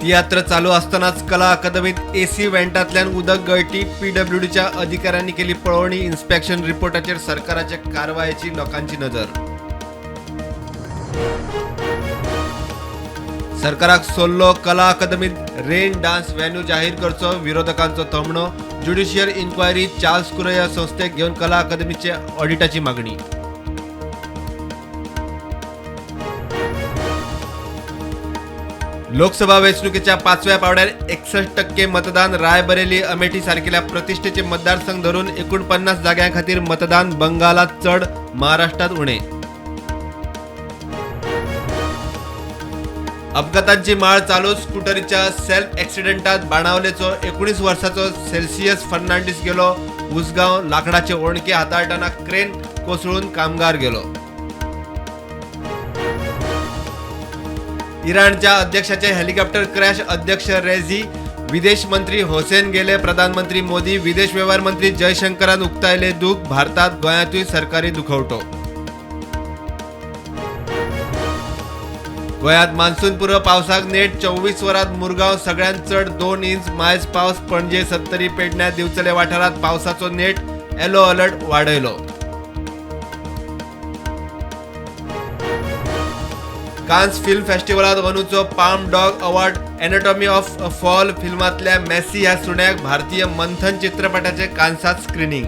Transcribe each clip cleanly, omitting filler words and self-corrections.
तियात्र चालू आसतनाच कला अकादमीत एसी वेंटांतल्यान उदक गळटी. पीडब्ल्यूडीच्या अधिकाऱ्यांनी केली पळोवणी. इन्स्पेक्शन रिपोर्टाचेर सरकाराच्या कारवायेची लोकांची नजर. सरकाराक सोल्लो. कला अकादमीत रेन डान्स व्हेन्यू जाहीर करचो, विरोधकांचो थोमणो. ज्युडिशियल इन्क्वायरी चार्ल्स कुरैया संस्थेक घेवन कला अकादमीचे ऑडिटाची मागणी. लोकसभा वेंचणुकीच्या पाचव्या पावड्यार 61% मतदान. रायबरेली, अमेठी सारकेल्या प्रतिष्ठेचे मतदारसंघ धरून 49 जाग्यां खातीर मतदान. बंगालात चड, महाराष्ट्रात उणे. अपघातांची माळ चालू. स्कुटरीच्या सेल्फ ॲक्सिडेंटात बाणावलेचो 19 वर्साचो सेल्सियस फर्नांडीस गेलो. उसगांव लाकडाचे ओणके हाताळटना क्रेन कोसळून कामगार गेलो. इराणच्या अध्यक्षाचे हेलिकॉप्टर क्रॅश. अध्यक्ष रेझी, विदेश मंत्री होसेन गेले. प्रधानमंत्री मोदी, विदेश व्यवहार मंत्री जयशंकरान उक्तायले दुख. भारतात गोंयांतूय सरकारी दुखवटो. गोंयांत मान्सूनपूर्व पावसाक नेट. 24 वरांत मुरगांव सगळ्यांत चड 2 इंच मायज पावस. पणजे, सत्तरी, पेडण्यां, दिवचले वाठारांत पावसाचो नेट. येलो अलर्ट वाडयलो. कान्स फिल्म फेस्टिवलात अंदूचो Palm Dog award Anatomy of a Fall फिल्मांतल्या मॅसी ह्या सुण्याक. भारतीय मंथन चित्रपटाचे कान्सात स्क्रिनींग.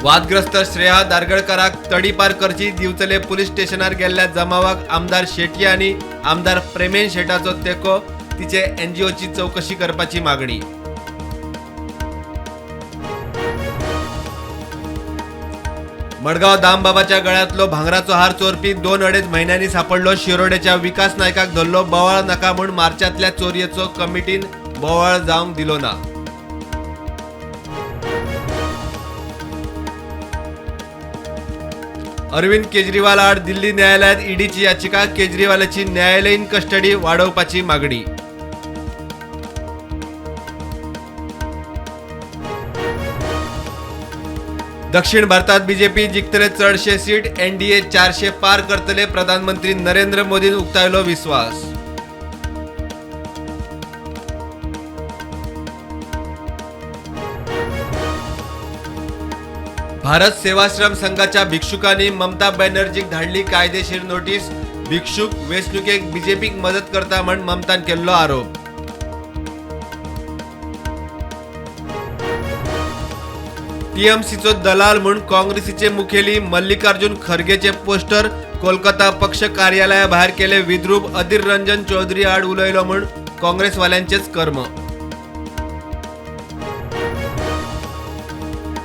वादग्रस्त श्रेया दारगळकाराक तडीपार करची. दिवचले पुलीस स्टेशनार गेल्ल्या जमावाक आमदार शेटये आनी आमदार प्रेमेन शेटाचो तेंको. तिचे एनजीओची चवकशी करपाची मागणी. मडगांव दामबाबाच्या गळ्यांतलो भांगराचो हार चोरपी 2-2.5 म्हयन्यांनी सापडलो. शिरोडेच्या विकास नायकाक धरलो. बोवाळ नाका म्हूण मार्चांतल्या चोरयेचो कमिटीन बोवाळ जावंक दिलो ना. अरविंद केजरीवाल आड दिल्ली न्यायालयात ईडीची याचिका. केजरीवालाची न्यायालयीन कस्टडी वाडोवपाची मागणी. दक्षिण भारतात बीजेपी जिखतले चडशे सीट. एनडीए 400 पार करतले. प्रधानमंत्री नरेंद्र मोदीन उक्तायलो विस्वास. भारत सेवाश्रम संघाच्या भिक्षुकांनी ममता बॅनर्जीक धाडली कायदेशीर नोटीस. भिक्षुक वेंचणुकेक बीजेपीक मदत करता म्हण ममतान केल्लो आरोप. टीएमसीचो दलाल म्हूण काँग्रेसीचे मुखेली मल्लिकार्जुन खरगेचे पोस्टर कोलकाता पक्ष कार्यालया भायर केले विद्रूप. अधीर रंजन चौधरी आड उलयलो म्हूण काँग्रेसवाल्यांचेच कर्म.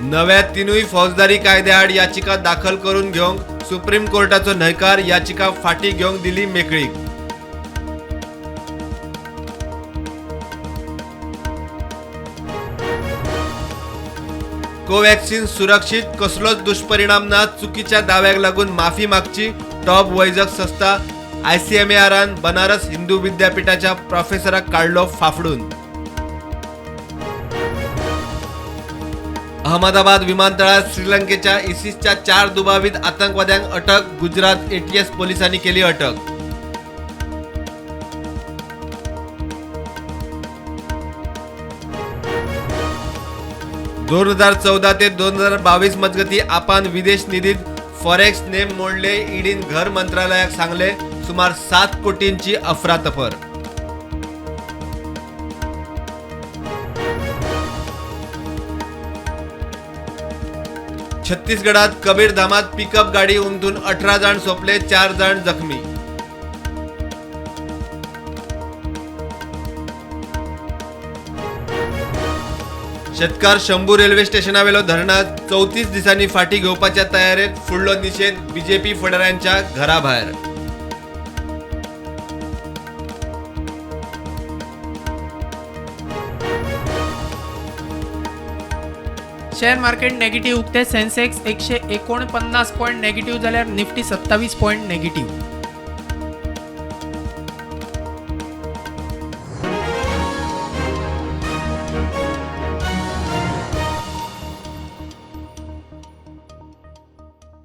नव्या तिनूय फौजदारी कायद्याआड याचिका दाखल करून घेवंक सुप्रीम कोर्टाचो न्हयकार. याचिका फाटीं घेवंक दिली मेकळीक. कोव्हॅक्सिन सुरक्षीत, कसलोच दुष्परिणाम ना. चुकीच्या दाव्याक लागून माफी मागची. टॉप वैजक संस्था आयसीएमएआरान बनारस हिंदू विद्यापीठाच्या प्रोफेसराक काडलो फाफडून. अहमदाबाद विमानतळार श्रीलंकेच्या इसिसच्या 4 दुबावीत आतंकवाद्यांक अटक. गुजरात एटीएस पोलिसांनी केली अटक. 2014 ते 2022 मजगती आपान विदेश निधीत फॉरेक्स नेम मोडले. ईडीन घर मंत्रालयाक सांगले. सुमार 7 कोटींची अफरातफर. छत्तीसगडात कबीरधामात पिकअप गाडी उमथून 18 जाण सोंपले, 4 जाण जखमी. शेतकार शंभू रेल्वे स्टेशनावेलो धरणा 34 दिसांनी फाटी घेवपाच्या तयारेत. फुडलो निशेध बीजेपी फुडाऱ्यांच्या घराभायर. शेअर मार्केट नेगेटिव्ह उक्ते. सेन्सेक्स 149 पॉईंट नेगेटिव्ह जाल्यार निफ्टी 27 पॉईंट नेगेटिव्ह.